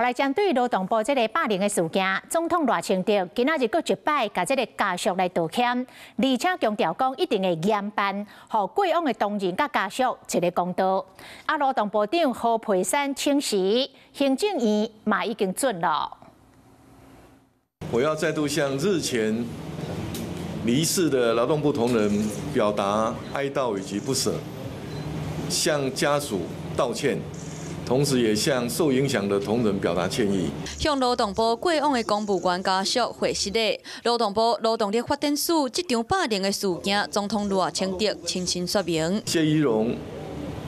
來針對勞動部這个霸凌的事件，總統賴清德今仔日閣一擺共這个家屬來道歉，而且強調講一定會嚴辦，予過往的同仁佮家屬一个公道。啊，勞動部長何佩珊請辭，行政院嘛已經准了。我要再度向日前離世的勞動部同仁表達哀悼以及不捨，向家屬道歉。同時，也向受影響的同仁表達歉意。向勞動部過往的公務員家屬會失禮，勞動部勞動力發展署這場霸凌的事件，總統賴清德親身說明。謝宜榮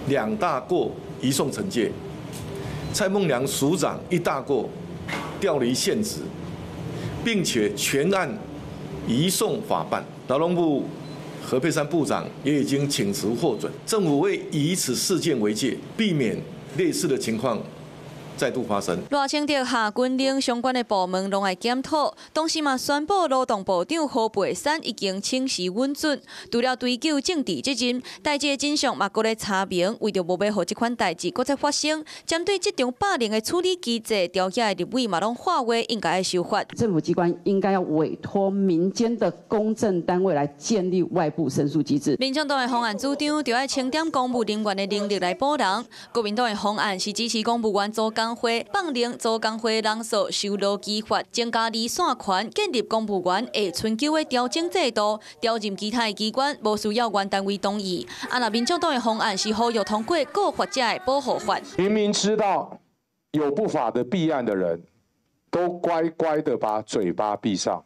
兩大過移送懲戒，蔡孟良署長一大過調離現職，並且全案移送法辦。勞動部何佩珊部長也已經請辭獲准，政府會以此事件為戒，避免類似的情況再度發生。賴清德下軍令相關的部門攏愛檢討，同時嘛宣布勞動部長何佩珊已經請辭允准，除了追究政治責任，代誌的真相嘛閣咧查明，為著無欲予這款代誌閣再發生，針對這場霸凌的處理機制，朝野的立委嘛攏喊話應該愛修法。政府機關應該要委託民間的公正單位來建立外部申訴機制。民進黨的方案主張，著愛清點公務人員的能力來補人，國民黨的方案是支持公務員組工會放任組工會人數受勞基法，增加離散權，建立公務員下春秋的調整制度，調任其他的機關無需要原單位同意。啊，若民眾黨的方案是呼籲通過告發者的保護法。明明知道有不法的弊案的人，都乖乖的把嘴巴閉上，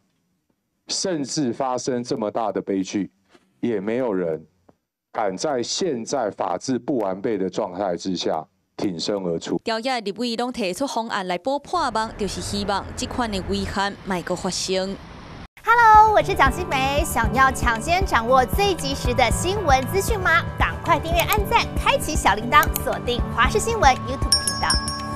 甚至發生這麼大的悲劇，也沒有人敢在現在法制不完備的狀態之下挺身而出。朝野立委攏提出方案來補破網，就是希望這款的遺憾莫閣發生。 Hello，我是蔣新梅，想要搶先掌握最及時的新聞資訊嗎？趕快訂閱、按讚、開啟小鈴鐺，鎖定華視新聞 YouTube 頻道。